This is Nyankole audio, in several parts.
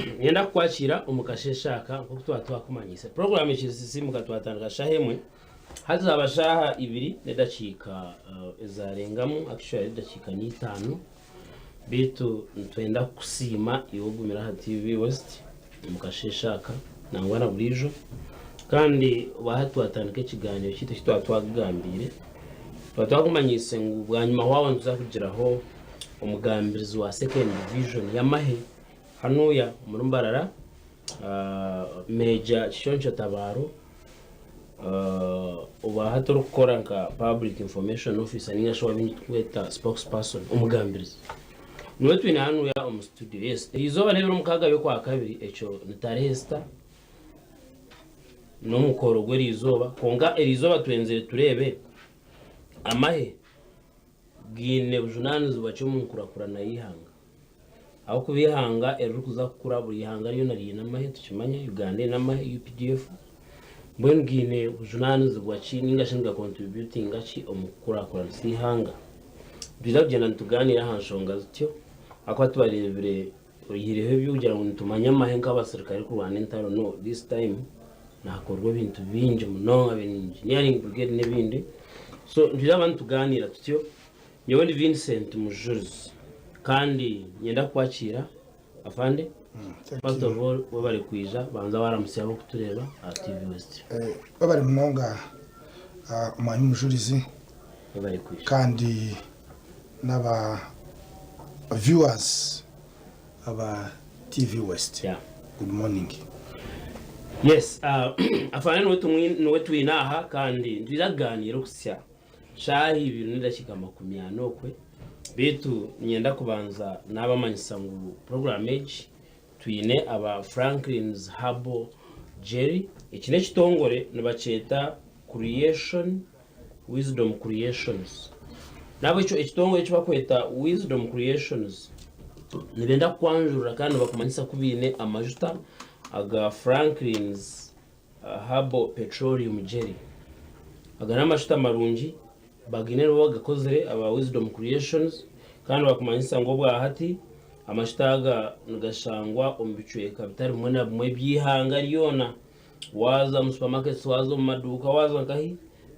Niinyenda kukwakiira omu kasheeshe aka nk'oku twaba twakumanyiise. Puroguraamu ekisisiimuka twatandika shaaha emwe, hati zaaba shaaha ibiri n'edakiika ezaarengamu, actually edakiika n'itaano. Beitu nitwenda kukusiima iwe ogumire aha TV West omu kasheeshe aka nangwa na buriijo. Kandi hati twatandika ekigaaniiro kyaitu eki twaba twakugambiire. Twaba twakumanyiise ngu bwanyima waaba nituza kugiraho omugambirizi wa Second Division y'amahe hanuya omuri Mbarara, Major Kiconco Tabaro, oba hati orikukora nka Public Information Officer ninga shi obu turikweta Spokesperson, omugambirizi. Niwe twine hanuya omu studio. Yes, erizooba n'ebiro mukaaga by'okwakabiri, ekyo ni tarehe sita, n'omukoro gw'erizooba, kwonka erizooba twenzire tureebe amahe gaine bujunaanizibwa ki omu nkurakurana y'eihanga. Ahabw'okuba eihanga eririkuza kukura, buri ihanga ryona riine amahe, tukimanye, Uganda eine amahe, UPDF, mbwenu gaine bujunaanizibwa ki ninga shi nigakontributinga ki omu kukurakuranisa eihanga? Nitwija kugyenda nitugaaniira aha nshonga zityo ahakuba tubareebire oihireho eby'okugira ngu nitumanya amahe nk'abasirikare kurwana entaro, no, this time nihakorwa ebintu bingi munonga biri engineering brigade n'ebindi, so nitwija kuba nitugaaniira tutyo. Nyowe ndi Vincent Mujurizi kandi niinyenda kukwakiira afande. First of all webare kwija banza waramutsya abarikutureeba aha TV West. Webare munonga Omwami Mujurizi Webare kwija. kandi n'aba viewers aba TV West. Yeah. Good morning. Yes, afande niwe twine aha kandi nitwija kugaaniira okuhitsya Shaaha ibiri n'edakiika 40 okwe, beitu niinyenda kubanza naabamanyisa ngu puroguraamu egi twine aba Franklin's Herbal Jelly. Eki n'ekitongore nibakyeta Creation Wisdom Creations. N'ahabw'ekyo ekitongore eki barikweta Wisdom Creations nibenda kukwanjurira kandi nibakumanyisa ku baine amajuta aga Franklin's Herbal Petroleum Jelly. Aga n'amajuta marungi bagaine nibo bagakozire aba Wisdom Creations kandi bakumanyisa ngu obwahati amajuta aga nigashangwa omu bicweka bitari bimwe na bimwe eby'eihanga ryona. Waaza omu supermarkets, waaza omu maduuka, waaza nkahi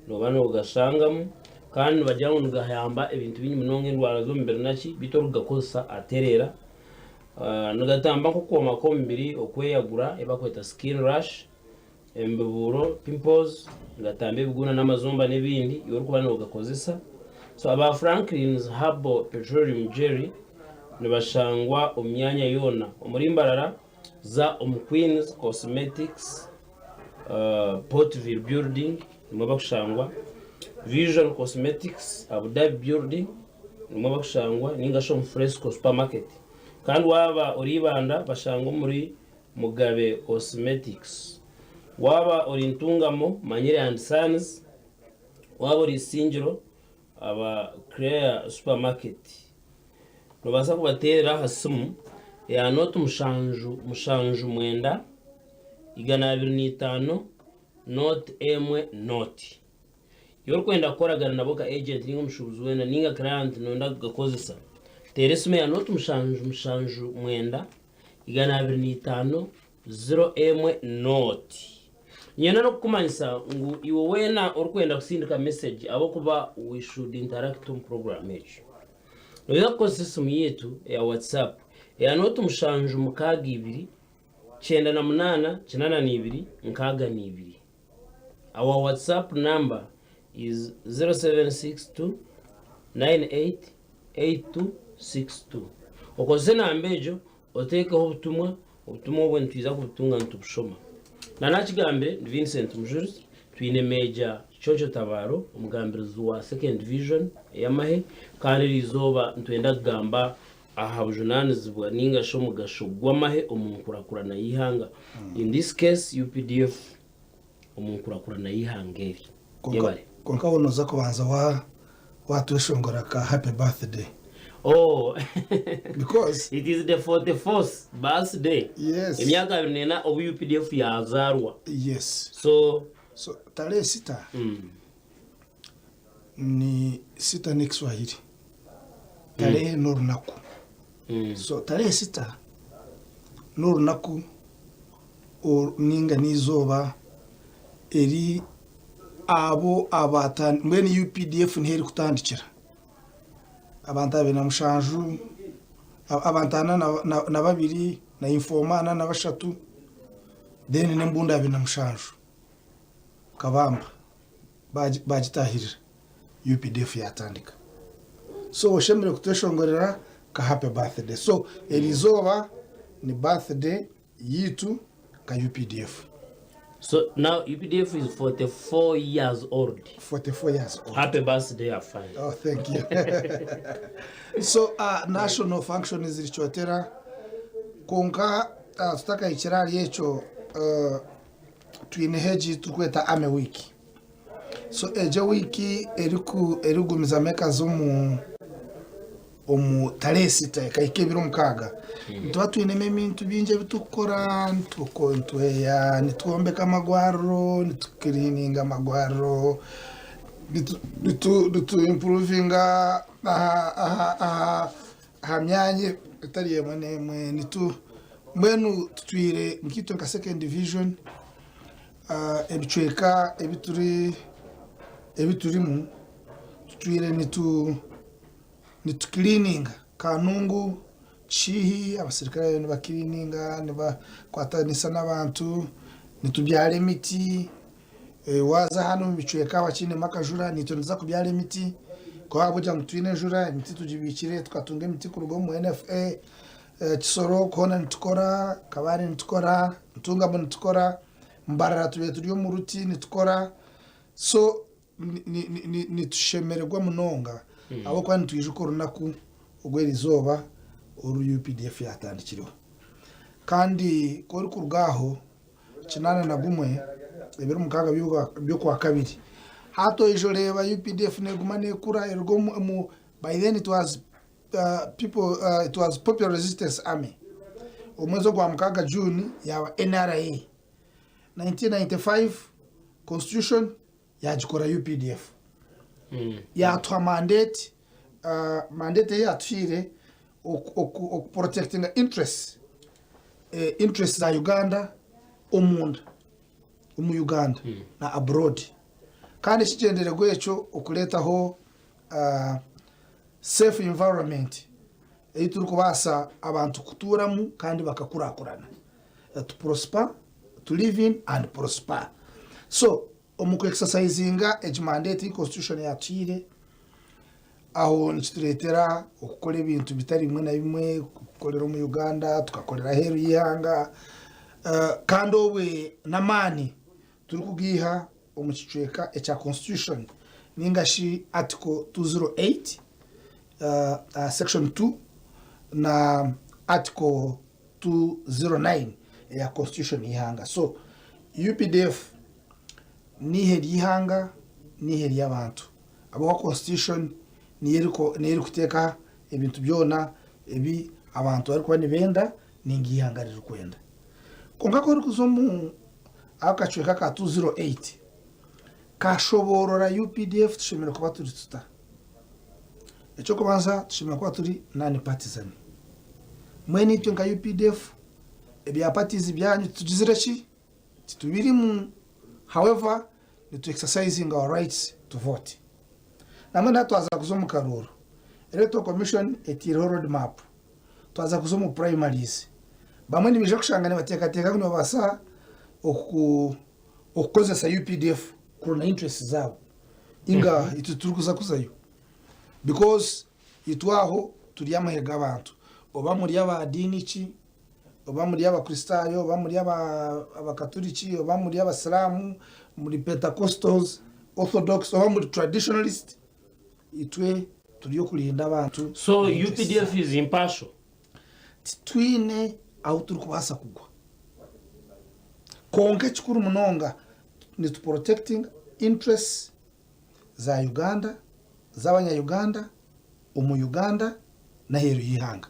nooba noogashangamu kandi nibagira ngu nigayamba ebintu bingi munonga endwara z'omubiri naki beitu orikugakozesa atereera. Nigatamba nk'okwoma kw'omubiri, okweyagura ebi barikweta skin rash, embibuuro, pimples, nigatamba ebiguuna n'amazomba n'ebindi iwe orikuba noogakozesa. So aba Franklin's Herbal Petroleum Jelly nibashangwa omu myanya yoona omuri Mbarara, za omu Queens Cosmetics, Portville Building nimwo barikushangwa, Vision Cosmetics, Abu Dhabi Building nimwo barikushangwa ninga shi omu Fresco Supermarket. Kandi waaba ori Ibanda bashangwa omuri Mugabe Cosmetics. Waaba ori Ntungamo, Manyire and Sons. Waaba ori Isingiro, aba Claire Supermarket. Noobaasa kubateerera aha simu eya nooti mushanju mushanju mwenda, 205, nooti emwe nooti. Iwe orikwenda kukoragana nabo nka agent ninga omushuubuzi weena ninga client noyenda kugakozesa, teera esimu ya 0779 205 01 nooti. Niinyenda n'okukumanyisa ngu iwe weena orikwenda kusindika message ahabw'okuba we should interact omu program egi. Noija kukozesa esimu yaitu eya WhatsApp eya 0762 98 82 62. Our WhatsApp number is 0762 98 8262. Okozese enamba egyo oteekeho obutumwa, obutumwa obwo nitwija kubutunga nitubushoma. Na nakigambire ndi Vincent Mujurizi, twine Major Kiconco Tabaro omugambirizi wa Second Division ey'amahe kandi eriizooba nitwenda kugamba aha bujunaanizibwa ninga shi omugasho gw'amahe omu nkurakurana y'eihanga, in this case UPDF omu nkurakurana y'eihanga eri. Yebare. Kwonka we noza kubanza watweshongora ka happy birthday. Oh, Because it is the 44th birthday. Yes. Emyaka 24 obu UPDF yazaarwa. Yes. So, So tarehe sita ni sita n'ekiswahili tarehe n'orunaku. So tarehe sita N'orunaku ninga n'eizooba eri abo mbwenu UPDF niho erikutandikira. Abantu 27, abantu 42 na informer 43 then n'embundu 27 Kabamba bagitahirira UPDF yatandika. So oshemereire kutweshongorera nka happy birthday. So eri izooba ni birthday yitu nka UPDF. So now UPDF is 44 years old. 44 years old. Happy birthday Afande. Oh, thank you. So national function ziri Kyotera kwonka tutakahikire ahari ekyo twineho egi turikweta Army Week. So egyo wiiki erikugumizamu ekaza omu omu tarehe sita ekahika ebiro mukaaga nituba twinemu ebintu bingi ebi turikukora nitweya nitwombeka amagwariro nitukiriininga amagwariro nitu impuruvinga aha aha myanya etari emwe n'emwe nitu mbwenu tutwire nkaitwe nka second division Ebicweka ebi turimu tutwire nitukiriininga Kanungu, Kishiihi abaserukare bariyo nibakiriininga nibakwatanisa n'abantu, nitubyara emiti, waaza hanu omu bicweka abakiinemu akajura naitwe nituza kubyara emiti ahabw'okuba ahabw'okugira ngu twine enjura emiti tugibiikire tukatunga emiti kuruga omu NFA, Kisoro hoona nitukora, Kabale nitukora, Ntungamo nitukora. Mbarara tubaire turi omu ruti nitukora so nitushemererwa munonga ahabw'okuba nitwijuka orunaku orw'erizooba oru UPDF yatandikireho. Kandi ku orikuruga aho 81 ebiro 6 by'okwakabiri hati oija oreeba UPDF neguma nekura eruga omu by then it was people it was Popular Resistance Army omwezi ogwa mukaaga June yaaba NRA 1995 constitution yagikora UPDF yatuha mandate mandate ei yatuhaire oku protectinga interest interest za Uganda omunda omu Uganda na abroad kandi ekigyendererwa ekyo okureetaho safe environment ei turikubaasa abantu kutuuramu kandi bakakurakurana to prosper, to live in and prosper. So omu ku exercisinga egi mandate ei constitution yatuhaire, aho nikitureetera okukora ebintu bitari bimwe na bimwe, kukorera omu Uganda, tukakorera aheeru y'eihanga kandi obwe n'amaani turikugaiha omu kicweka ekya Constitution ninga shi Article 208 Section 2 na Article 209 eya Constitution y'eihanga. So UPDF n'eihe ry'eihanga, n'eihe ry'abantu ahabw'okuba Constitution niyo erikuteeka ebintu byona ebi abantu barikuba nibenda ninga eihanga ririkwenda. Kwonka ku orikuza omu Ako kacweka ka 208 kashoboorora UPDF tushemereire kuba turi tuta? Eky'okubanza tushemereire kuba turi non-partisan. Mbwenu itwe nka UPDF ebya parties byanyu titugizire ki? Titubirimu. However, nitu exercising our rights to vote. Nambwenu hati twaza kuza omu karuuru, Electoral Commission eteireho road map. Twaza kuza omu primaries, bamwe nibaija kushanga nibateekateeka ngu nibabaasa okukozesa UPDF kuronda interests zaabo. Inga itwe titurikuza kuzayo because itwe aho turi amahe g'abantu. Oba muri aba diini ki, oba muri Abakristaayo, oba muri Abakaturiki, oba muri Abasiraamu, muri Pentecostals, Orthodox, oba muri Traditionalist, Itwe turi okurinda abantu So na interest UPDF zaabo. is impartial? Titwine ahu turikubaasa kugwa. Kwonka ekikuru munonga nitu protectinga interests za Uganda, z'abanya Uganda, omu Uganda n'aheeru y'eihanga.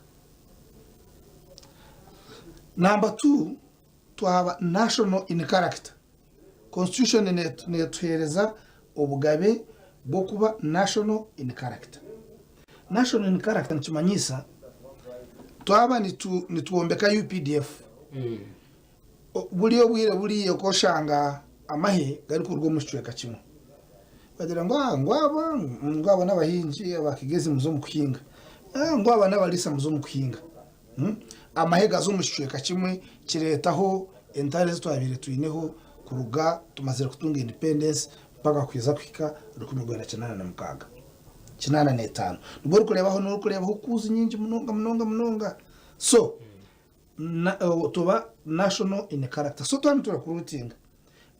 Number two, twaba national in character. Constitution netuhereza obugabe bw'okuba national in character. National in character nikimanyisa twaba nitwombeka UPDF. Buri obwire buriya okoshanga amahe garikuruga omu kicweka kimwe. Bagira ngu ah ngu aba ngu aba n'abahingi aba Kigezi muze omu kuhinga, ah ngu aba n'abariisa muze omu kuhinga. Amahe gaza omu kicweka kimwe kireetaho entaro ezi twabaire twineho kuruga tumazire kutunga independence mpaka kwija kuhika 1986, 85. Nibwo orikureebaho n'orikureebaho kuuzi nyingi munonga munonga munonga. So tuba national in character. So twaba niturecruitinga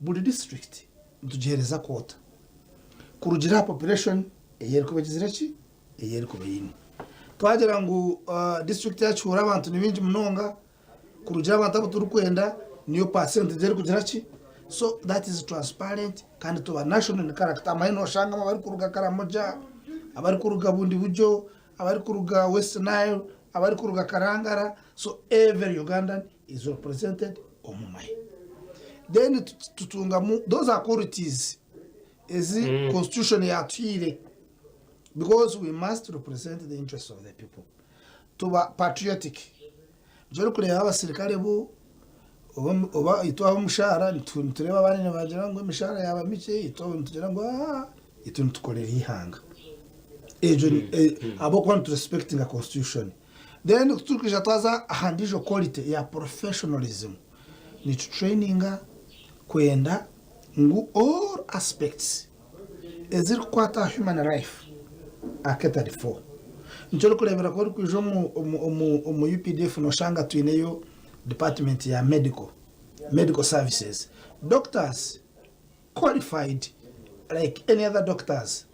buri district nitugiheereza quota kurugiirira aha population ei erikuba egizire ki? Ei erikuba eine. Twagira ngu district ya Kihuura abantu ni baingi munonga kurugiirira abantu abu turikwenda niyo percentage erikugira ki? So that is transparent kandi tuba national in character. Amahe nooshangamu abarikuruga Karamoja, abarikuruga Bundibugyo, abarikuruga West Nile, abarikuruga Karangara, so every Ugandan is represented omu mahe. Then tutungamu those are qualities ezi constitution yatuhaire because we must represent the interests of the people. Tuba patriotic. Nikyo orikureeba abasirikare bo oba itwe ab'omushaara nitureeba abandi nibagira ngu emishaara yaaba mikye itwe nitugira ngu aa itwe nitukorera eihanga. Egyo ahabw'okuba niturespectinga constitution. Then ku turikwija twaza aha ndiijo quality ya professionalism, nitutraininga kwenda ngu all aspects ezirikukwata aha human life are catered for. Nikyo orikureebera ku orikwija omu UPDF noshanga twineyo department ya medical, medical services, doctors qualified like any other doctors.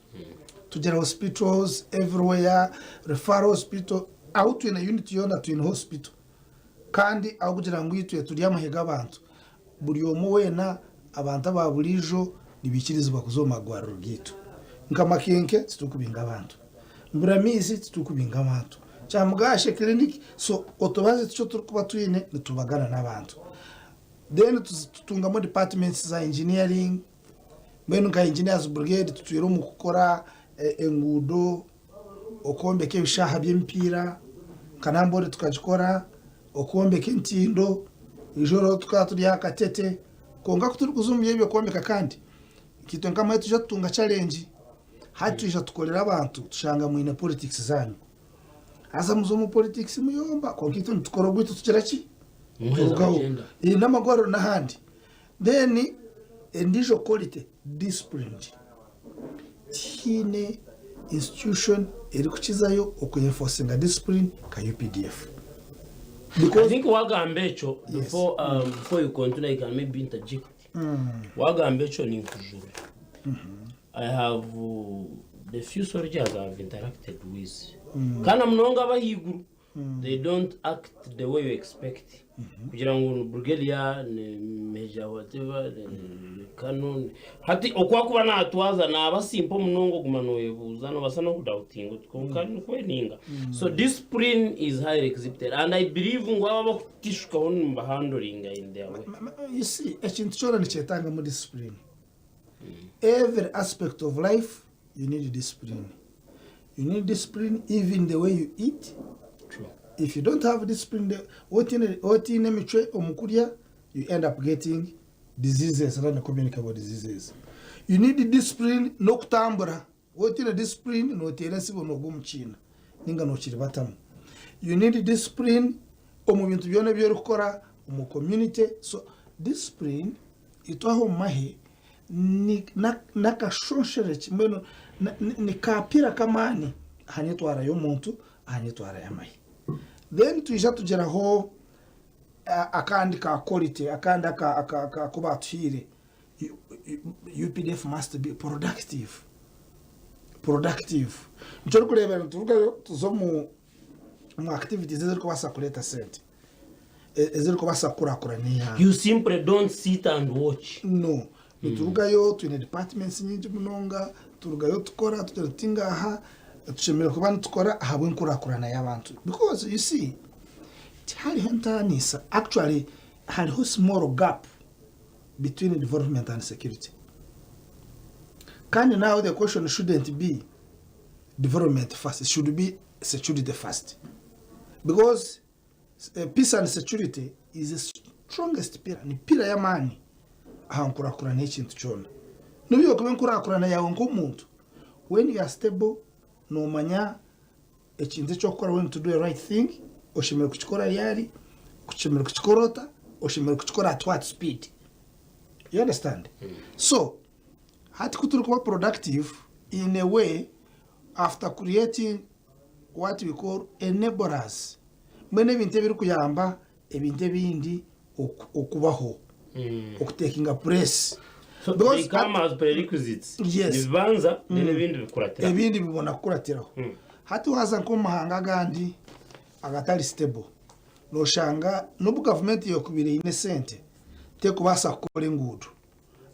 Tugira hospitals everywhere, referral hospital, ahu twine unit yoona twine hospital. Kandi ahabw'okugira ngu itwe turi amahe g'abantu, buri omwe weena abantu aba buriijo nibaikirizibwa kuza omu marwariro gaitu. Nka Makenke titurikubinga abantu, Mburamaizi titurikubinga abantu, Kyamugashe clinic, so otubazi tukye oturikuba twine nitubagana n'abantu. Then tutungamu departments za engineering, mbwenu nka engineers brigade tutwire omu kukora enguudo, okwombeka ebishaaha by'emipiira nka Namboole tukagikora, okwombeka entindo, eizooba tukaba turi aha Katete kwonka ku turikuza omu by'okwombeka kandi nkaitwe nk'amahe twija tutunga challenge hati twija tukorera abantu tushanga mwine politics zaanyu haza muza omu politics muyomba kwonka itwe nitukora ogwaitu tugira ki? Turugaho n'amagwariro n'ahandi Then endiijo quality disciplined tihaine institution erikukizayo oku enforcinga discipline nka UPDF. I Because think wagamba ekyo Yes. before um, before you continue I can maybe interject. Wagamba ekyo ninkujura. I have the few soldiers I've interacted with. Kandi na munonga abahaiguru They don't act the way you expect. Kugira ngu ni brigadier, ni major whatever, ni colonel. Hati oku akuba natwaza naba simple munonga oguma noyebuuza nobasa n'okudoutinga oti kwonka nikwe ninga. So discipline is highly exhibited and I believe ngu abo abakutishukaho nimubahandoringa in their way. You see, ekintu kyona nikyetangamu discipline. Every aspect of life you need discipline. You need discipline even the way you eat. True. If you don't have discipline, the- otiine otiine emicwe omu kurya, you end up getting diseases, non-communicable diseases. You need discipline n'okutambura. Otiine discipline noteera ensibo nogwa omu kiina ninga nokiribatamu. You need discipline omu bintu byona ebi orikukora omu community. So discipline itwe aha omu mahe ni n'akashonshorekye mbwenu ni kapiira k'amaani aha nyetwara y'omuntu, aha nyetwara y'amahe. Then twija tugiraho akandi ka quality akandi aku baatuhaire, UPDF must be productive, productive. Nikyo orikureebera niturugayo tuza omu activities ezirikubaasa kureeta sente. Ezirikubaasa kukurakurana eihanga. You simply don't sit and watch. No. Niturugayo twine departments nyingi munonga, turugayo tukora tugira tuti ngaaha tushemereire kuba nitukora ahabw'enkurakurana y'abantu because you see tihariho entaaniisa actually hariho small gap between development and security kandi now the question shouldn't be development first it should be security first because Peace and security is the strongest pillar, ni pillar y'amaani aha nkurakurana y'ekintu kyona. N'obu yokuba enkurakurana yaawe nk'omuntu, when you are stable, noomanya ekintu eki orikukora when to do a right thing, oshemereire kukikora ryari, oshemereire kukikora ota, oshemereire kukikora at what speed. You understand? So, hati ku turikuba productive in a way after creating what we call enablers, mbwenu ebintu ebirikuyamba ebintu ebindi okubaho, okutekinga place. So they come as prerequisites. Yes. Nibibanza then ebindi bikuratiraho. Ebindi bibona kukuratiraho. Hati waaza nk'omu mahanga agandi agatari stable, noshanga n'obu gavumenti yookubaire eine esente, terikubaasa kukora enguudo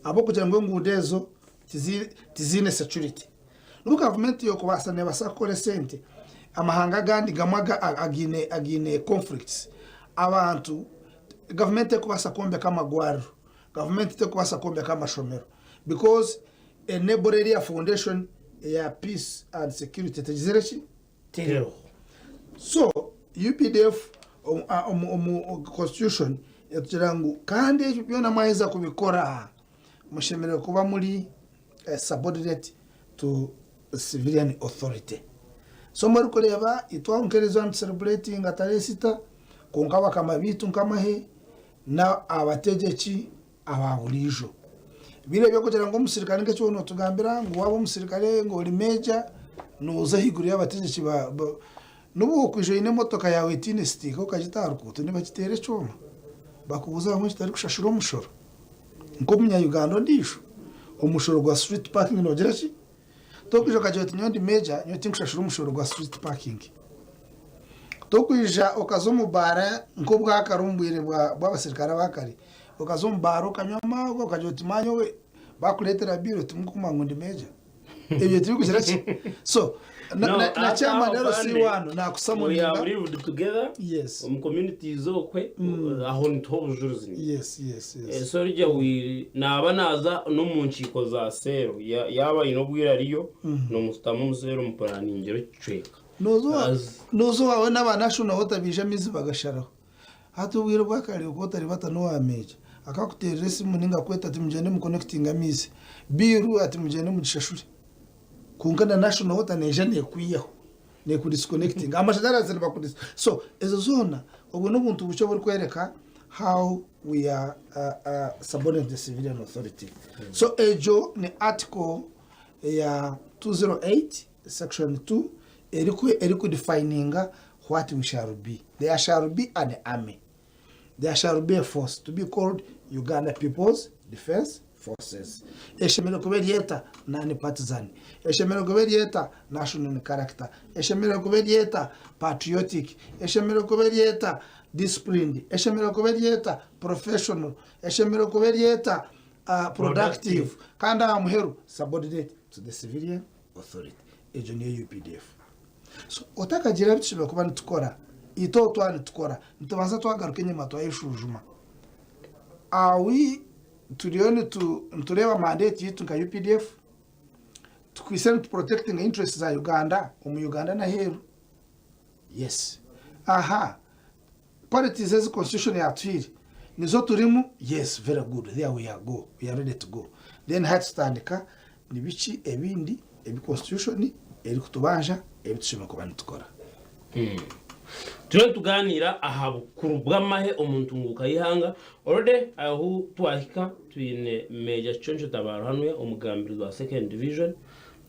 ahabw'okugira ngu enguudo ezo tiziine security. N'obu gavumenti yookubaasa neebaasa kukora esente, amahanga agandi gamwe againe againe conflicts, abantu gavumenti terikubaasa kwombeka amagwariro, gavumenti terikubaasa kwombeka amashomero because enable eriya foundation eya peace and security tegizire ki? Teriho. So UPDF omu constitution etugira ngu kandi ebyo byona mwaheza kubikora mushemereire kuba muri subordinate to civilian authority. So murikureeba itwe aho nk'eriizooba nitucelebratinga tarehe sita kwonka bakama baitu nk'amahe n'abategyeki aba buriijo. Biri eby'okugira ngu omusirikare nk'eki waaba nootugambira ngu waaba omusirikare ngu ori meeja nooza ahaiguru y'abategyeki ba n'obu wokwija oine emotoka yaawe etaine sitiika okagita aha ruguuto nibagiteera ekyoma bakubuuza ahabw'enki otarikushashura omushoro. Nk'omunya-Uganda ondiijo, omushoro gwa street parking noogira ki? Tokwija okagira oti nyowe ndi meeja nyowe tinkushashura omushoro gwa street parking. Tokwija okaza omu baara nk'obwakare omu bwire bw'abasirikare abakare, okaza omu baara okanywa amaarwa okagira oti ma nyowe bakureetera bill timurikumanya ngu ndi meeja. Ebyo tibikugira ki? So No, na hati chairman aho LC afande, wanu we are nakusamoninga. lived together Yes. omu communities okwe aho nituha obujurizi. Yes. Soldier we naaba naaza n'omu nkiiko za seero yaaba aine obwire ariyo nomusutama omu seero omupuraningira ekicweka. As Nooza owaawe n'aba national water baija amaizi bagasharaho. Hati obwire obwa kare okaba otaribata n'owa meeja akakuteerera esimu ninga akweta ati mugyende mukonekitinge amaizi. Bill ati mugyende mugishashure. Kwonka na national water neija nekwihaho neku disconnectinga. Amashanyarazi nibaku so ezo zoona obwo n'obuntu bukye oburikworeka how we are subordinate to the civilian authority. So egyo ni article eya 208 section 2 erikudefininga what we shall be. There shall be an army, there shall be a force to be called Uganda People's Defence Forces. Eshemereire kuba eri eta non-partisan, eshemereire kuba eri eta national in character, eshemereire kuba eri eta patriotic, eshemereire kuba eri eta disciplined, eshemereire kuba eri eta professional, eshemereire kuba eri eta productive kandi aha muheru subordinate to the civilian authority. Egyo niyo UPDF. So otakagira ebi tushemereire kuba nitukora, itwe obu twaba nitukora, nitubanza twagaruka enyima twayeshwijuma. Are we turiyo nitureeba mandate yaitu nka UPDF? Tukwaitse nitu protectinga interests za Uganda omu Uganda n'aheeru? Yes. Aha, qualities ezi constitution yatuhaire nizo turimu? Yes, very good, there we are go, we are ready to go. Then hati tutandika ni biki ebindi ebi constitution erikutubanja ebi tushemereire kuba nitukora. Turiyo nitugaaniira aha bukuru bw'amahe omu ntunguuka y'eihanga. Already ahu twahika twine Major Kiconco Tabaaruhanwe omugambirizi wa Second Division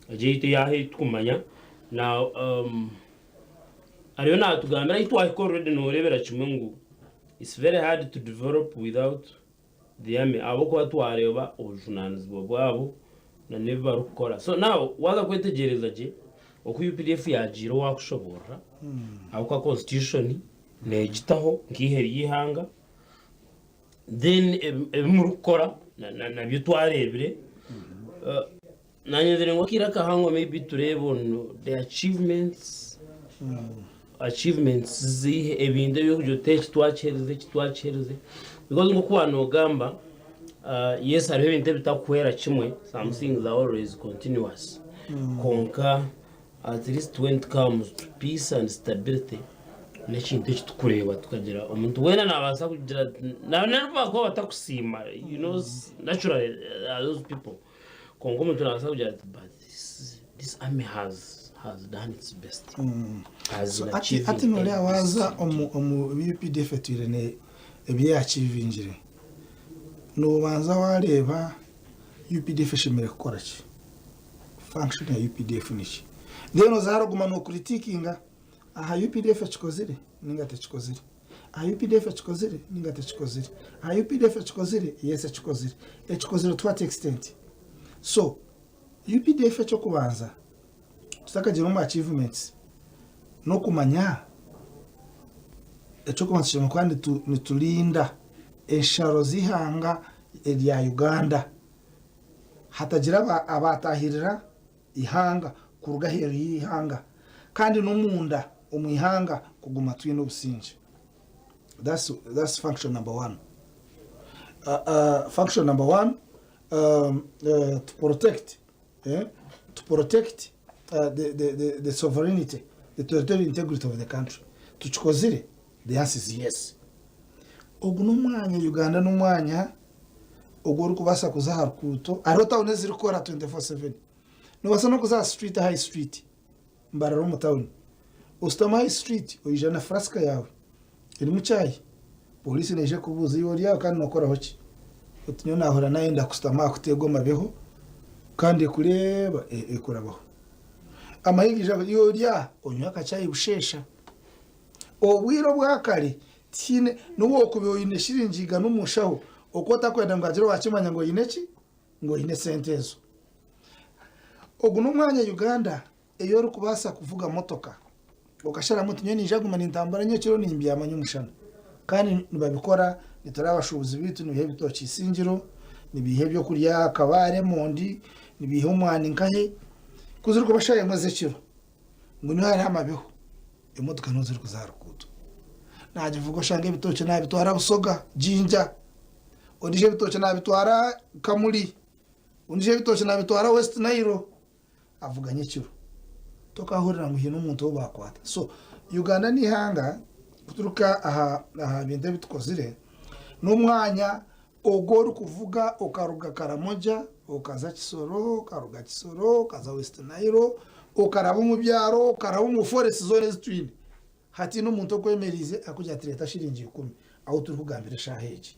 egyo eyaitu ey'aha ei turikumanya. Now ariyo naatugambira ahu twahika already nooreebera kimwe ngu it's very hard to develop without the army ahabw'okuba twareeba obujunaanizibwa bwabo n'ebi barikukora. So now waaza kwetegyereza gye oku UPDF yaagiire owaakushoboorora ahabw'okuba constitution neegitaho nk'eihe ry'eihanga then ebi murikukora nabyo twareebire. Naanye ngu akaire akahango maybe tureebe on the achievements achievements z'eihe ebintu eby'okugira oti eki twakiheerize eki twakiheerize because nk'oku waaba noogamba yes hariho ebintu ebitakuhwera kimwe some things are always continuous kwonka at least when it comes to peace and stability. N'ekintu eki turikureeba tukagira omuntu weena naabaasa kugira ati n'obu baakuba batakusiima you know naturally those people kwonka omuntu naabaasa kugira ati but this, this army has, has done its best has So been ati achieving ati noreeba ABC. waaza omu omu bi UPDF etwire ne ebi yaachivingire noobanza waareeba UPDF eshemereire kukora ki? Function ya UPDF niki? Then oza hare oguma noocritiquinga Aha updf ekikozire ninga tekikozire? Aha updf ekikozire ninga tekikozire? Aha updf ekikozire? Yes ekikozire. Ekikozire to what extent? So updf ekyokubanza tutakagyire omu achievements nokumanya ekyokubanza tushemereire kuba niturinda ensharo z'eihanga erya Uganda hatagira abatahirira ihanga kuruga aheeru y'eihanga kandi n'omunda omu ihanga kuguma twine obusingye. That's, that's function number one. Uh, uh, function number one, um, uh, to protect, eh, to protect uh, the, the, the, the sovereignty, the territorial integrity of the country. Tukikozire? The answer is yes. Ogu n'omwanya, Uganda n'omwanya ogu orikubaasa kuza aha rukuuto, hariho tawuni ezirikukora 24/7. Noobaasa n'okuza aha street high street, Mbarara omu tawuni, oshutame high street oija na furasika yaawe erimu chai, pooriisi neija ekubuuze iwe ori aho kandi nookoraho ki? Oti nyowe naahurira naayenda kushutama aha kuteegwa amabeho kandi ekureeba ekurabaho. Amahe gaija iwe ori aha onywe akachai busheesha. Obwire obwa kare tihaine n'obu okuba oine shiringi igana omu nshaho oku otakwenda ngu hagire owakimanya ngu oine ki? Ngu oine esente ezo. Ogu n'omwanya Uganda ei orikubaasa kuvuga motoka okasharamu oti nyowe niinyija kuguma nintambura nyekiro nimbyama nyomushana. Kandi nibabikora nitureba abashuubuzi baitu nibaiha ebitookye Isingiro, nibaiha ebyokurya Kabale emondi, nibaiha omwani nkahe. Ku zirikuba shaaha emwe z'ekiro ngu niho hariho amabeho. Emotoka niho zirikuza aha ruguuto. Nagivuga oshange ebitookye nabitwara Busoga, Jinja, ondiijo ebitookye nabitwara Kamuli, ondiijo ebitookye nabitwara West Nile, avuga nyekiro. Tokahurira ngu haine omuntu ou baakwata. So Uganda n'eihanga kuturuka aha aha bintu ebi tukozire, n'omwanya ogu orikuvuga okaruga Karamoja okaza Kisoro, okaruga Kisoro okaza West Nile, okaraba omu byaro, okaraba omu forest zoona ezi twine, hatiine omuntu okwemeriize arikugira ati reeta shiringi ikumi ahu turikugambira eshaaha egi.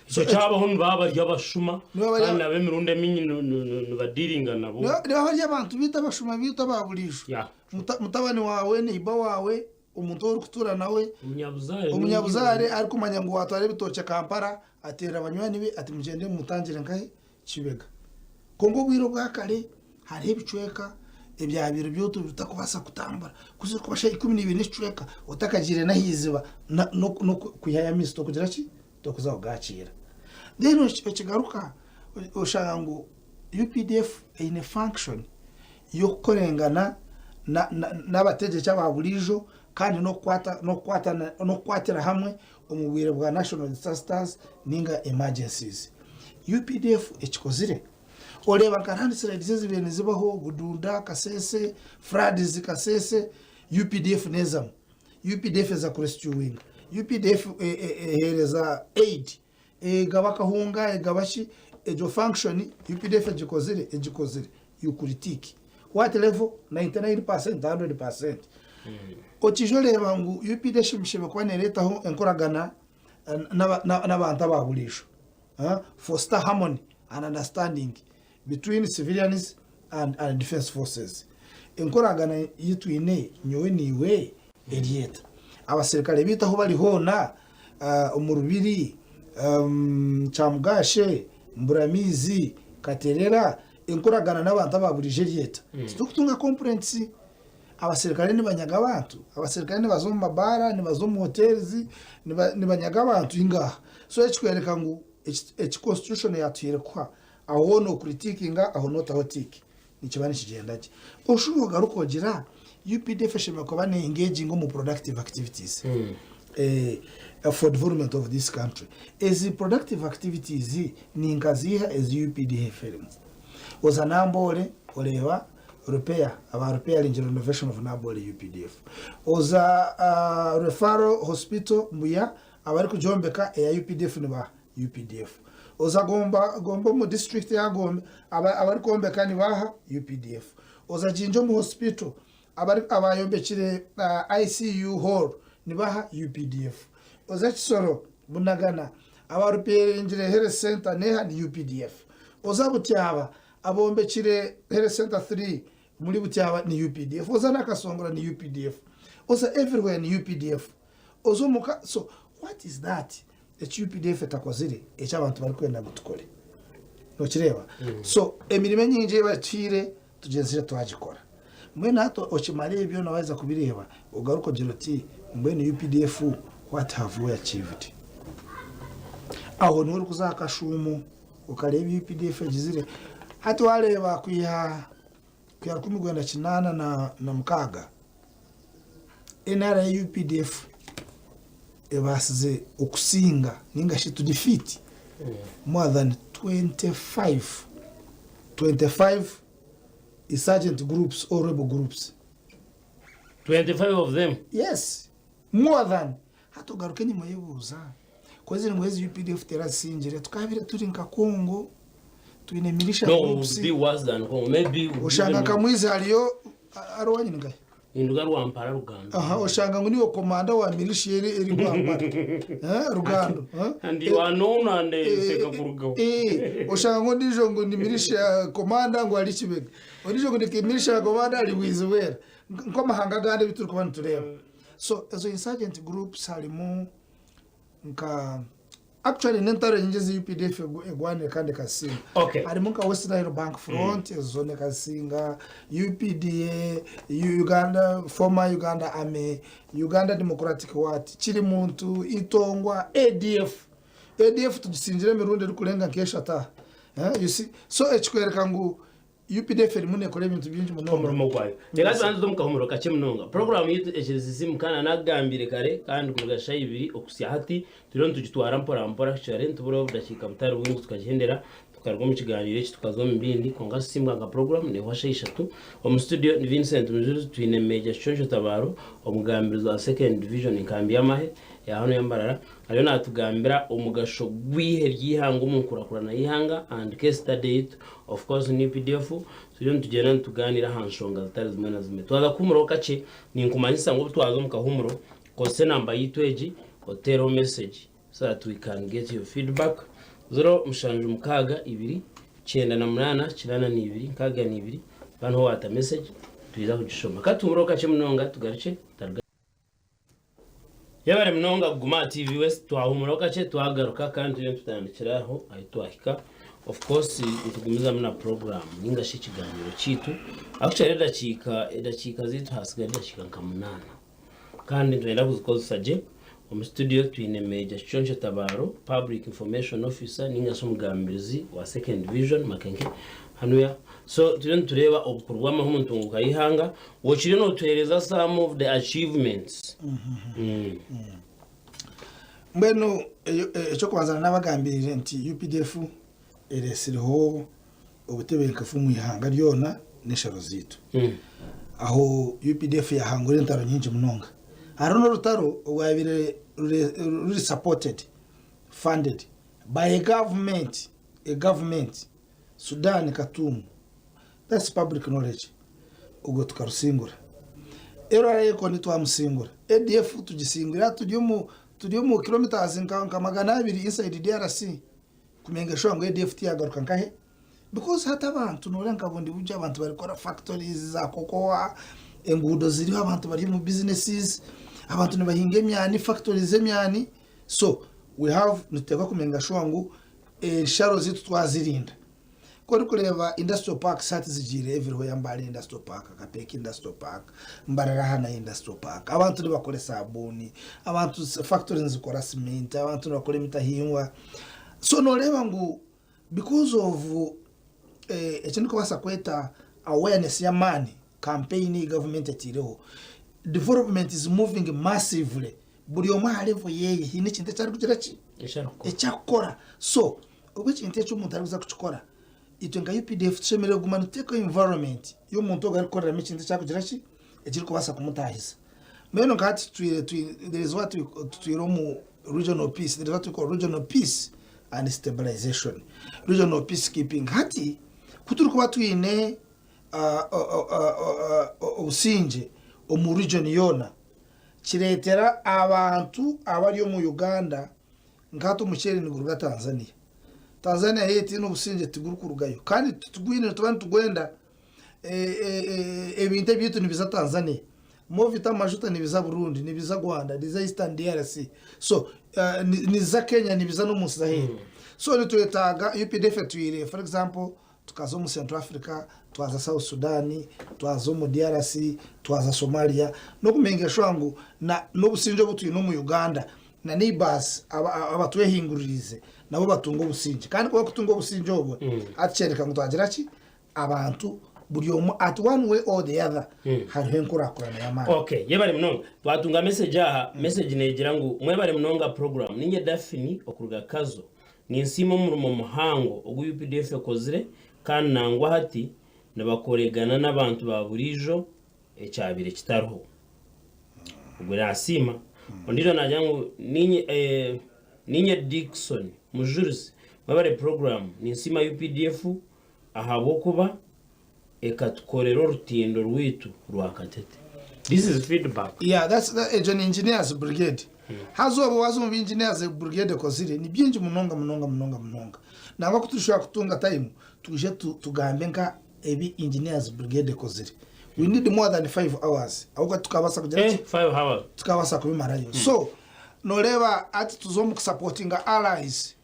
Ekyo kyabaho nibaba bari abashuma kandi nabo emirundi emingi nibadiiringa nabo. Nibaba bari abantu baitu abashuma baitu aba buriijo. Mutabani waawe, neiba waawe, Omuntu ou orikutuura nawe, Omunyabuzaare omunyabuzaare arikumanya ngu waatwara ebitookye Kampala, ateerera banywani be ati mugyende mumutangire nkahe? Kibega. Kwonka obwire obwa kare hariho ebicweka ebyabaire by'otu bitakubaasa kutambura. Ku zirikuba shaaha 12 n'ekicweka otakagiire n'aha iziba n'okwihayo amaizi tokugira ki? Tokuza kugaakiira. Then okigaruka oshanga ngu UPDF eine function y'okukorengana n'abategyeki aba buriijo kandi n'okukwatira hamwe omu bwire bwa national disasters ninga emergencies. UPDF ekikozire oreeba nka landslides ezibaire nizibaho Budunda, Kasese, floods Kasese, UPDF neezamu. UPDF eza kurescuinga, UPDF eheereza aid Egaba akahunga, egaba ki, egyo function UPDF egikozire, egikozire. You critique. What level? 99%, 100%. Okiija oreeba ngu UPDF eshemereire kuba nereetaho enkoragana n'abantu aba buriijo. Foster harmony and understanding between civilians and, and defense forces. Enkoragana ei twine nyowe naiwe eri eta? Abaserukare baitu ahu bari hoona omu Rubiri, Kyamugashe, Mburamaizi, Katerera, enkoragana n'abantu aba buriijo eri eta? Titurikutunga complaints. Abaserukare nibanyaga abantu? Abaserukare nibaza omu mabaara, nibaza omu hotels, nibanyaga abantu? Ingaha. So ekikworeka ngu eki constitution yaatuhaire kuha, aho hoona ocritiquinga, aho nootaho tick. Nikiba nikigyenda gye. Oshube ogaruke ogira UPDF eshemereire kuba ne engaginga omu productive activities for development of this country. Ezi productive activities ni nka ziiha ezi UPDF erimu? Oza Namboole oreeba Repair, aba repairing renovation of Nabole UPDF. Oza Referral Hospital Mbuya, abarikugyombeka eya UPDF ni ba UPDF. Oza Gomba, Gomba omu district ya Gombe, aba abarikwombeka ni baaha? UPDF. Oza Jinja omu hospital, abari abayombekire ICU hall ni baaha? UPDF. Oza Kisoro, Bunagana, abarupeeringire Health Centre neeha? Ni UPDF. Oza Butyaba, Abombekire Health Centre 3 omuri Butyaba ni updf, oza Nakasongola ni updf, oza everywhere ni updf, oza omuka so what is that eki updf etakozire eki abantu barikwenda ngu tukore? Nokireeba? So emirimo enyingi ei batuhaire tugyenzire twagikora. Mbwenu hati okimara ebyo byona waaheza kubireeba ogaruke ogire oti mbwenu updf what have we achieved? Aho niho orikuza aha kashuumo. Okareeba ebi UPDF egizire hati wareeba kwiha kwiha 1986 NRA UPDF ebaasize okusinga ninga shi to defeat more than 25 25 insurgent groups or rebel groups. 25 of them? Yes, more than. Hati ogaruka enyima oyebuuza, ku eziri ngu ezi updf terazisingire, tukaabaire turi nka Congo, twine militia No, we would groups, be worse than Congo. Maybe we would oshanga even nka Mwizi hariyo, ari owanyu ni nkahi? Ninduga Rwampara Rugando. Aha, oshanga ngu niiwe komanda wa militia eri eri Rwampara, eh, Rugando. Eh? And you are known and nseka kurugaho. Eh, oshanga ngu ondiijo ngu ni militia komanda ngu ari Kibega, ondiijo ngu ni militia komanda ari Bwizibwera. Nk'amahanga agandi ebi turikuba nitureeba. So ezo insurgent groups harimu nka actually n'entaro nyingi ezi UPDF egwanire kandi ekazisinga. Okay. Harimu nka West Nile Bank Front ezo zoona ekazisinga, UPDA, Uganda former Uganda Army, Uganda Democratic what, Kirimuntu, Itongwa, ADF. ADF tugisingire emirundi erikurenga nk'eshatu aha. Eh, you see? So ekikwereka ngu UPDF erimu nekora ebintu bingi munonga. Omurimo gwayo. Reka tubanze tuze omu kahumuro kakye munonga. Puroguraamu yaitu ekirizizimu kandi nagambire kare kandi kuruga shaaha ibiri okuhitsya hati turiyo nitugitwara mpora mpora kuhikira nituburaho obudakiika butari bwingi tukagihendera tukaruga omu kigaaniiro eki tukaza omu bindi kwonka Sisiimuka nka puroguraamu nehwa shaaha ishatu. Omu studio ni Vincent Mujurizi twine Major Kiconco Tabaro omugambirizi wa Second Division enkambi y'amahe ya hanu ya Mbarara Ariyo natugambira omugasho gw'ihe ry'eihanga omu nkurakurana y'eihanga and case study yaitu of course ni UPDF. Turiyo nitugyenda nitugaaniira aha nshonga zitari zimwe na zimwe. Twaza kuhuumuraho kakye, ninkumanyisa ngu obu twaza omu kahuumuro, kozesa enamba yaitu egi otuteereho message so that we can get your feedback. 0762 98 82 62 ba niho waata message twija kugishoma. Katuhuumureho kakye munonga tugarukye tutaruga. Yebare munonga kuguma aha TV West twahumuraho kakye twagaruka kandi turiyo nitutandikira aho ahu twahika of course nitugumizamu na program ninga shi ekiganiro kyaitu actually edakiika edakiika zaitu hasigara edakiika nka munaana kandi nitwenda kuzikozesa gye omu studio twine Major Kiconco Tabaro public information officer ninga shi omugambirizi wa second division Makenke hanuya so turiyo nitureeba obukuru bw'amahe omu ntunguka y'eihanga Okiriyo notuhereza some of the achievements. Mbwenu eky'okubanza nabagambirire nti UPDF eresireho obutebenkefu omu ihanga ryona n'ensharo zaitu. Aho UPDF yahangura entaro nyingi munonga. Hariho n'orutaro orwabaire ruri supported, funded by a government, a government, Sudan Khartoum. That's public knowledge. Ogwo tukarusingura. LRA koni twamusingura. ADF tugisingwire turi omu turi omu kilometers nka nka 200 inside DRC kumenga sure ngu ADF tiyagaruka nkahe because hati abantu noreeba nka bundi buryo abantu barikukora factories za cocoa, enguudo ziriho abantu bari omu businesses, abantu nibahinga emyani, factories z'emyani so we have nituteekwa kumenga sure ngu ensharo zaitu twazirinda. Ku orikureeba industrial parks hati zigiire everywhere, Mbale industrial park, Kapeeka industrial park, Mbarara hanayo industrial park. Abantu nibakora esaabuuni, abantu factory nizikora cement, abantu nibakora emitahingwa. So nooreeba ngu because of eki ndikubaasa kweta awareness y'amaani, campaign ei gavumenti etaireho, development is moving massively. Buri omwe aha level yeeye haine ekintu eki arikugira ki? Eki arikukora. So Obu ekintu eki omuntu arikuza kukikora, Itwe nka UPDF tushemereire kuguma nituteekaho environment y'omuntu ogwo arikukoreramu ekintu eki arikugira ki, ekirikubaasa kumutaahisa. Mbwenu nka hati tutwire there is what we tutwire omu regional peace, there is what we call regional peace and stabilization, regional peace keeping. Hati ku turikuba twine obusingye omu region yoona, kireetera abantu abari omu Uganda Nka hati omuceeri niguruga Tanzania. Tanzania yo etiine obusingye tigurikurugayo kandi titugwine nituba nitugwenda ebintu ebyaitu nibiza Tanzania. Movita amajuta nibiza Burundi, nibiza Rwanda, nibiza Eastern DRC. So niziza Kenya nibiza n'omunsi z'aheeru. So nitwetaaga UPDF etwire for example Tukaza omu Central Africa, twaza South Sudan, twaza omu DRC, twaza Somalia, n'okumakinga sure ngu na n'obusingye obu twine omu Uganda na neighbours abatwehinguririize nabo batunga obusingye. Kandi ku barikutunga obusingye obwo, hati kyoreka ngu twagira ki? Abantu buri omwe at one way or the other hariho enkurakurana y'amaani. Okay, yebare munonga. Twatunga message aha, message negira ngu mwebare munonga program. Ninye Daphne okuruga Kazo. Ninsiima omurimo muhango ogu updf ekozire kandi nangwa hati nibakoregana n'abantu ba buriijo ekyabaire kitariho. Ogwo nasiima. Ondiijo naagira ngu ninye ninye Dickson Mujurizi mwebare puroguraamu. Ninsiima updf ahabw'okuba ekatukorera orutindo rwaitu rwa Katete. This is feedback. Yeah, that's that, egyo ni engineers brigade. Haza obwo waza omu bi engineers brigade ekozire ni bingi munonga munonga munonga munonga. Nangwa ku turishobora kutunga time twije tu, tugambe nka ebi engineers brigade ekozire. We need more than 5 hours. Ahabw'okuba tukabaasa kugira Eh, ki? 5 hours. Tukabaasa kubimarayo. So, noreeba hati tuza omu kusapotinga allies.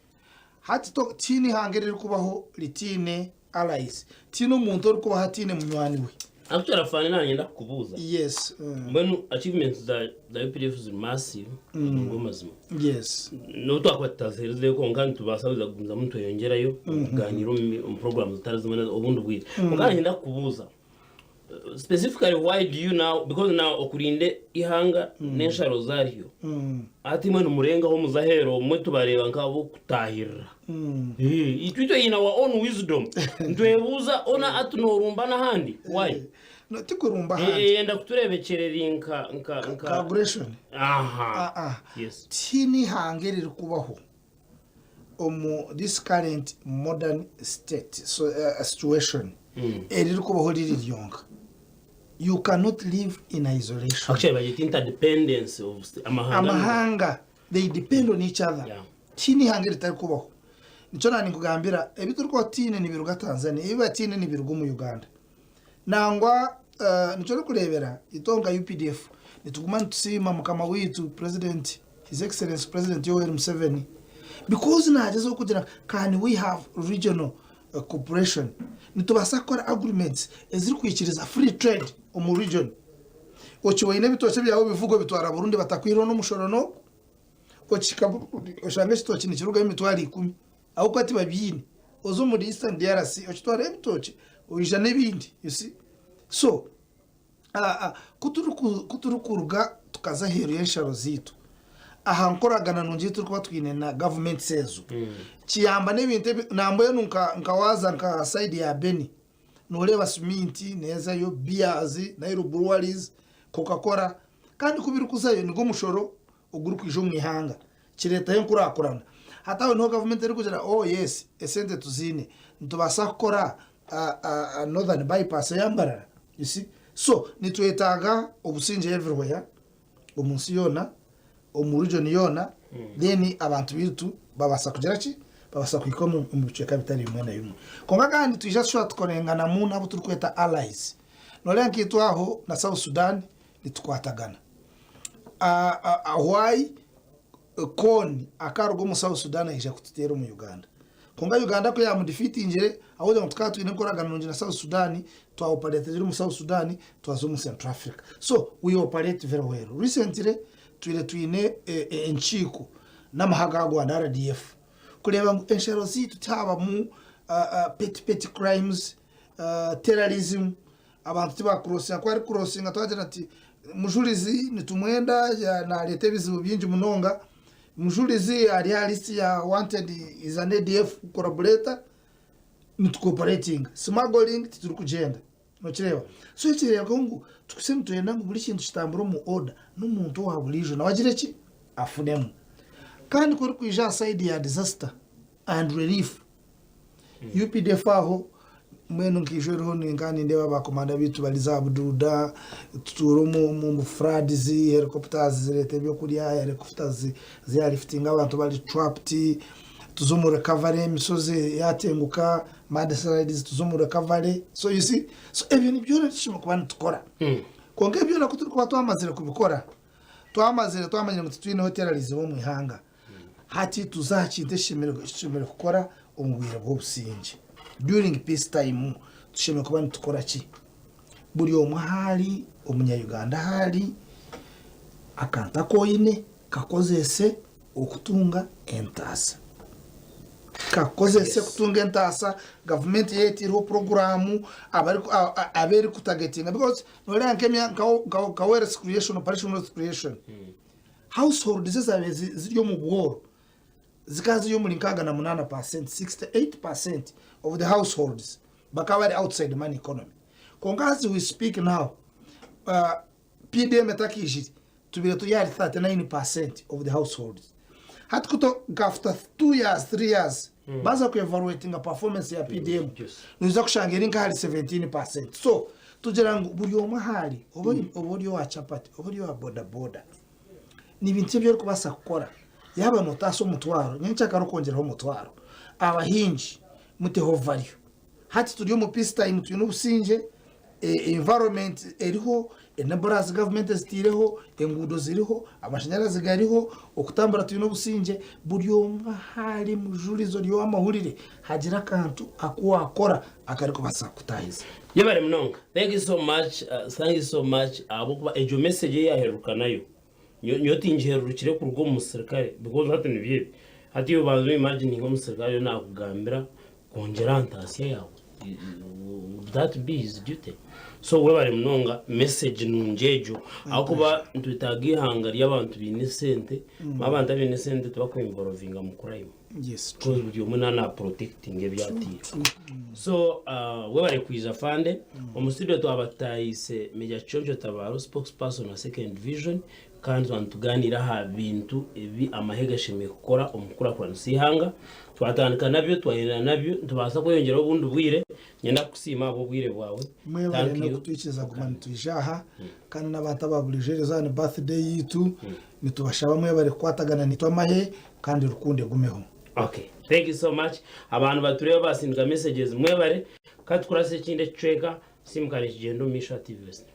Hati to, tihaine ihanga eririkubaho ritaine allies. Tihaine omuntu orikubaho ataine munywani we. Actually afande nanye ndakukubuuza. Yes. Mbwenu achievements za za UPDF ziri massive nigo mazima. Yes. N'obu twakuba tutaziherizeyo kwonka nitubaasa kuza kugumizamu nitweyongyerayo kugaaniira omu omu programs zitari zimwe na obundi bwire. Kwonka nanye ndakukubuuza specifically why do you now because now okurinda ihanga n'ensharo zaryo hati imwe nimurengaho muza aheeru obumwe tubareeba nk'ab'okutaahirira Eh, itwe itwe in our own wisdom nitwebuuza ona ati noorumba n'ahandi why No, tikurumba Eh, ahandi. eh, yenda kutureebekyerera nka nka nka Ka aggression. aha Ah, ah. yes Tihaine ihanga eririkubaho omu this current modern state so, situation eririkubaho riri ryonka. You cannot live in isolation. Actually bagyeta interdependence of amahanga. Amahanga they depend on each other. Yeah. Tihaine ihanga eritarikubaho. Nikyo naaba ninkugambira ebi turikuba tutaine nibiruga Tanzania, ebi bataine nibiruga omu Uganda. Nangwa nikyo orikureebera itwe nka updf nituguma nitusiima mukama waitu President His Excellency President Yoweri Museveni because nagyezaho kugira can we have regional cooperation nitubaasa kukora agreements ezirikwikiriza free trade omu region okiboine ebitookye byawe obivuga obitwara Burundi batakwihireho n'omushoro n'oku okihika Burundi oshanga ekitookye nikirugayo emitwaro ikumi Ahabw'okuba tibabiine. Oza omuri Eastern DRC okitwarayo ebitookye oija n'ebindi you see. So ku turikuruga tukaza aheeru y'ensharo zaitu aha nkoragana nungi ei turikuba twine na gavumenti ezo kiyamba n'ebintu ebi nambwenu nka waaza nka sayidi ya Beni nooreeba siminti neezayo, beers, Nile Breweries, Coca Cola kandi ku birikuzayo nigwo mushoro ogurikwija omu ihanga kireetaho enkurakurana. Hati aho niho gavumenti erikugira oh yes esente tuziine nitubaasa kukora Northern bypass eya Mbarara you see. So nitwetaaga obusingye everywhere omu nsi yoona, omu region yoona then abantu baitu babaasa kugira ki? Babaasa kuhika omu bicweka bitari bimwe na bimwe. Kwonka kandi nitwija tushuba tukorenganamu n'abu turikweta allies. Nooreeba nkaitwe aho na South Sudan nitukwatagana. Why Kony akaruga omu South Sudan aija kututeera omu Uganda? Kwonka Uganda ku yamudefeatingire, ahabw'okugira ngu tukaba twine enkoragana nungi na South Sudan, twaoperatingira omu South Sudan, twaza omu Central Africa. So we operate very well. Recently twire twine enkiiko n'amahe aga Rwanda RDF kureeba ngu ensharo zaitu tihabamu petty petty crimes, terrorism, Abantu tibakurosinga, ku arikurosinga twagira nti Mujurizi nitumwenda nareeta ebizibu bingi munonga, Mujurizi ari aha list ya wanted is an ADF collaborator. Nitucooperatinga. Smuggling titurikugyenda. Nokireeba? So ekireebekaho ngu tukuse nitwenda ngu buri kintu kitambure omu order n'omuntu owa buriijo nawe agire ki? Afunemu. Kandi ku orikwija aha side ya disaster and relief, UPDF aho mbwenu nkaija oriho ninka nindeeba ba komanda baitu bari za Bududa, tutuura omu omu floods, helicopters zireeta ebyokurya, helicopters ziyalifitinga abantu bari trapped, tuza omu recovery emishozi yatenguka mudslides tuza omu recovery so you see so ebyo nibyo tushemereire kuba nitukora kwonka ebyo byona kuturikuba twamazire kubikora twamazire twamanyire ngu titwineho terrorism omu ihanga hati tuza aha kintu ekitushemereire kukora omu bwire bw'obusingye during peace time tushemereire kuba nitukora ki buri omwe ahu ari omunya Uganda ahu ari akantu aku oine kakozese Okutunga entaasa. Kakukozese kutunga entaasa, gavumenti yaaba etaireho puroguraamu abu erikutagetinga because noreeba nka wealth creation, operation wealth creation, households ezaabaire ziri omu bworo zikaba ziri omuri 68 percent, 68 percent of the households bakaba bari outside money economy. Kwonka as we speak now, PDM etakaijire tubaire turi ahari 39 percent of the households. Hati ku nka after 2 years, 3 years baza ku evaluatinga performance ya PDM noija kushanga eri nka ahari 17 percent. So tugira ngu buri omwe ahu ari oba oba ori owa chapati oba ori owa boda boda ni bintu ki ebi orikubaasa kukora yaaba nootaasa omutwaro nyencakare okongyeraho omutwaro. Abahingi muteho value. Hati turi omu peace time twine obusingye, environment eriho, enablers government ezitaireho, enguudo ziriho, amashanyarazi gariho, okutambura twine obusingye, buri omwe ahu ari mujurizi ori ow'amahurire hagire akantu aku waakora akarikubaasa kukutaahiza. Yebare munonga. Thank you so much, thank you so much ahabw'okuba egyo message ei yaheruka nayo Nyowe tingiherurukire kuruga omu musirikare because hati nibyo ebi. Hati iwe banza oimagininge omusirikare ariyo nakugambira kwongyera aha ntaasya yaawe. Would that be his duty? So webare munonga message nungi egyo ahakuba nitwetaaga eihanga ry'abantu baine esente, abantu abaine esente tibakwinvolovinga mu crime. Yes, Because buri omwe naaba naprotectinga ebi atiire. So webare kwija Afande. Omu studio twaba tutahiise Major Kiconco Tabaro, spokesperson wa Second Division kandi twaba nitugaaniira aha bintu ebi amahe gashemereire kukora omu kukurakuranisa eihanga. Twatandika nabyo twahendera nabyo, nitubaasa kweyongyeraho obundi bwire. Niinyenda kukusiima ahabw'obwire bwawe. Mwebare Thank you. n'okutwikiriza kuguma nitwija aha kandi n'abantu aba burijo eriizooba ni birthday yaitu nitubashaba mwebare kukwatagana naitwe amahe kandi rukundo egumeho. Okay, thank you so much. Abantu batureeba basindika messages mwebare. Ka tukurase ekindi ekicweka, Simuka nikigyenda omu maisho aha TV West.